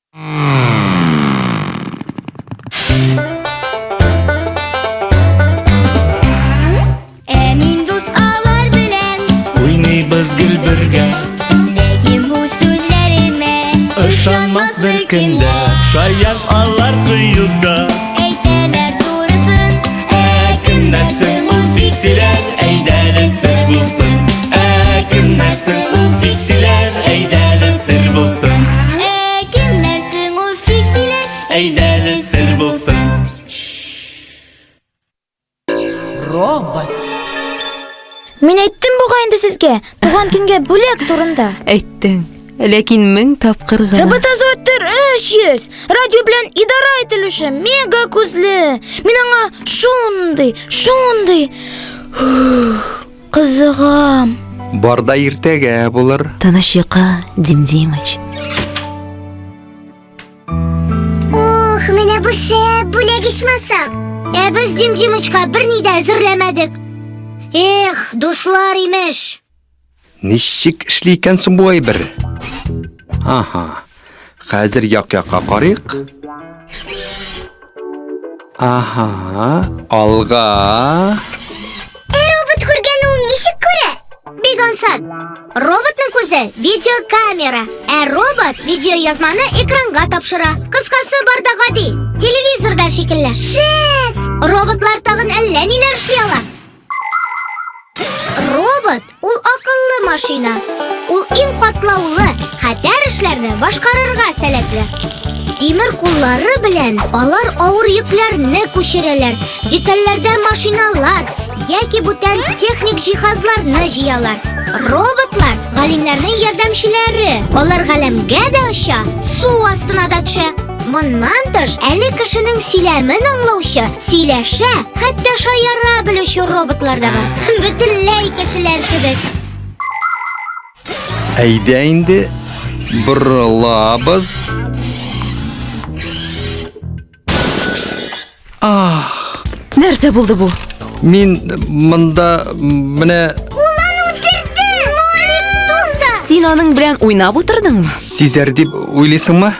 Ә мин дус алар белән Уйныйбыз гел бергә. Ләкин бу сүзләремә Ышанмас бер кем дә. Шаян алар кыюда. Әйтәләр турысын. Ә кемнәр соң ул фиксиләр? Әйдәле сер булсын. Ә кемнәр соң ул фиксиләр? Әйдәле сер булсын. Ә кемнәр соң ул фиксиләр? Әйдәле сер булсын. Робот. Мин әйттем бугай инде сезгә, туган көнгә бүләк турында. Әйттең, ләкин мең тапкыр гына. Роботозоид 300, радио белән идара ителүче мега күзле. Мин аңа шундый, шундый кызыгам. Барда иртәгә булыр. Тыныч йокы, Дим Димыч. Ух, менә бу шәп бүләк ичмасам. Ә без Дим Димычка берни дә әзерләмәдек. Эх, дуслар имеш. Ничек эшли икән соң бу әйбер? Аһа. Хәзер як-якка карыйк. Аһа, алга. Ә робот күргән ул ничек күрә? Бик ансат. Роботның күзе видеокамера, ә робот видеоязманы экранга тапшыра. Кыскасы бар да гади. Телевизорда шикелле. Шәп! Роботлар тагын әллә ниләр эшли ала. Робот ул акыллы машина. Ул иң катлаулы, хәтәр эшләрне башкарырга сәләтле. Тимер куллары белән алар авыр йөкләрне күчерәләр, детальләрдә машиналар яки бүтән техник җиһазларны җыялар. Роботлар галимнәрнең ярдәмчеләре. Алар галәмгә дә оча, су астына да төшә. Моннан тыш, әле кешенең сөйләмен аңлаучы, сөйләшә, хәтта шаяра белүче роботлар да бар. Бөтенләй кешеләр кебек. Әйдә инде, борылабыз. Ах, Нәрсә булды бу? мин монда менә Син аның белән уйнап утырдыңмы? сизәр дип уйлыйсыңмы?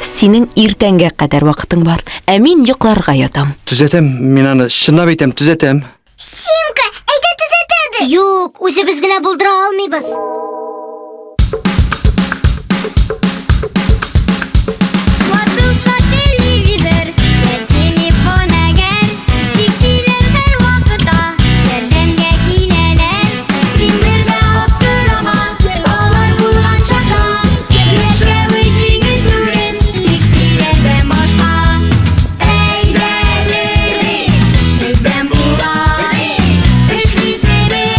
Синең иртәнгә кадәр вакытың бар, ә мин йокларга ятам. Төзәтәм, мин аны чынлап әйтәм, төзәтәм. Симка, әйдә төзәтәбез. Юк, үзебез генә булдыра алмыйбыз. Ватылса телевизор, я телефон әгәр, Фиксиләр һәрвакытта ярдәмгә киләләр. Син бер дә аптырама, алар булган чакта Яшәве җиңел түгел, фиксиләрдән башка. Әйдәле, бездән була, эшлисебез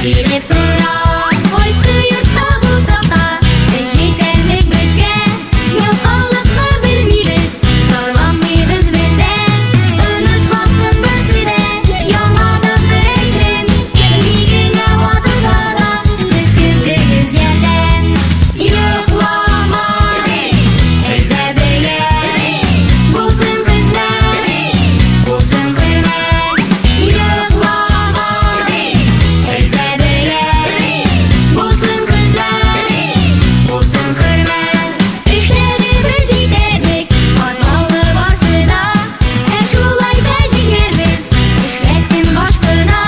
килеп тора. Кайсы йортта булсак та, эш җитәрлек безгә. Ялкаулыкны белмибез, зарланмыйбыз бер дә. Онытмасын берсе дә, яңадан бер әйтем. Ни генә ватылса да, сез көттегез ярдәм. Йоклама, эшлә бергә. Булсын хезмәт, булсын хөрмәт. Йоклама, эшлә бергә. Булсын хезмәт, булсын хөрмәт. Эшләребез җитәрлек, катлаулы барсы да. Ә шулай да җиңәрбез, эшләсен баш кына.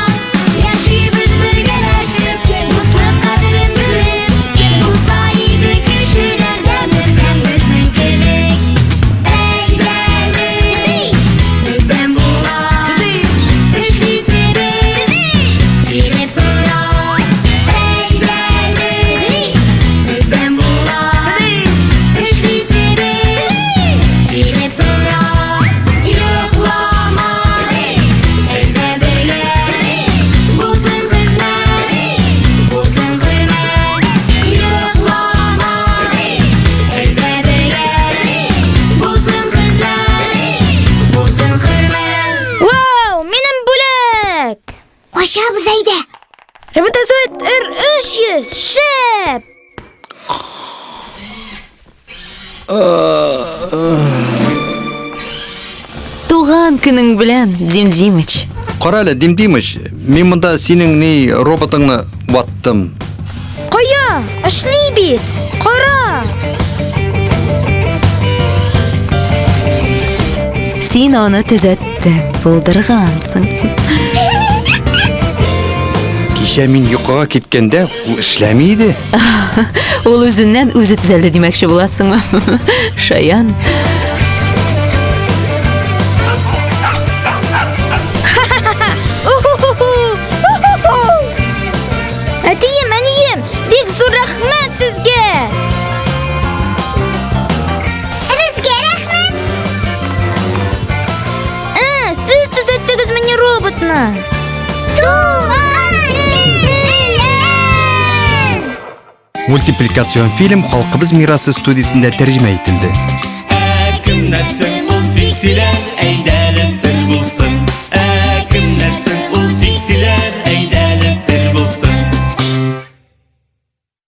Яшибез бергәләшеп, дуслык кадерен белеп. Булса иде кешеләрдә бердәм безнең кебек. Әйдәле, бездән була, эшлисебез килеп тора. Әйдәле, бездән була, эшлисебез килеп тора. Йоклама, эшлә бергә, булсын хезмәт, булсын хөрмәт. Йоклама, эшлә бергә, булсын хезмәт, булсын хөрмәт. Вау, минем бүләк! Качабыз әйдә. Роботозоид R300, шәп! Туган көнең белән, Дим Димыч. Кара әле, Дим Димыч, мин монда синең ни роботыңны ваттым. Кая? Эшли бит! Кара! Син аны төзәттең, булдыргансың. Кичә мин йокыга киткәндә ул эшләми иде. Ул үзеннән үзе төзәлде димәкче буласыңмы? Шаян. Әтием, әнием, бик зур рәхмәт сезгә! Безгә рәхмәт. Ә, сез төзәттегезмени роботны? Туган көн белән! Мультипликацион фильм Халкыбыз мирасы студиясендә тәрҗемә ителде. Ә кемнәр соң ул фиксиләр?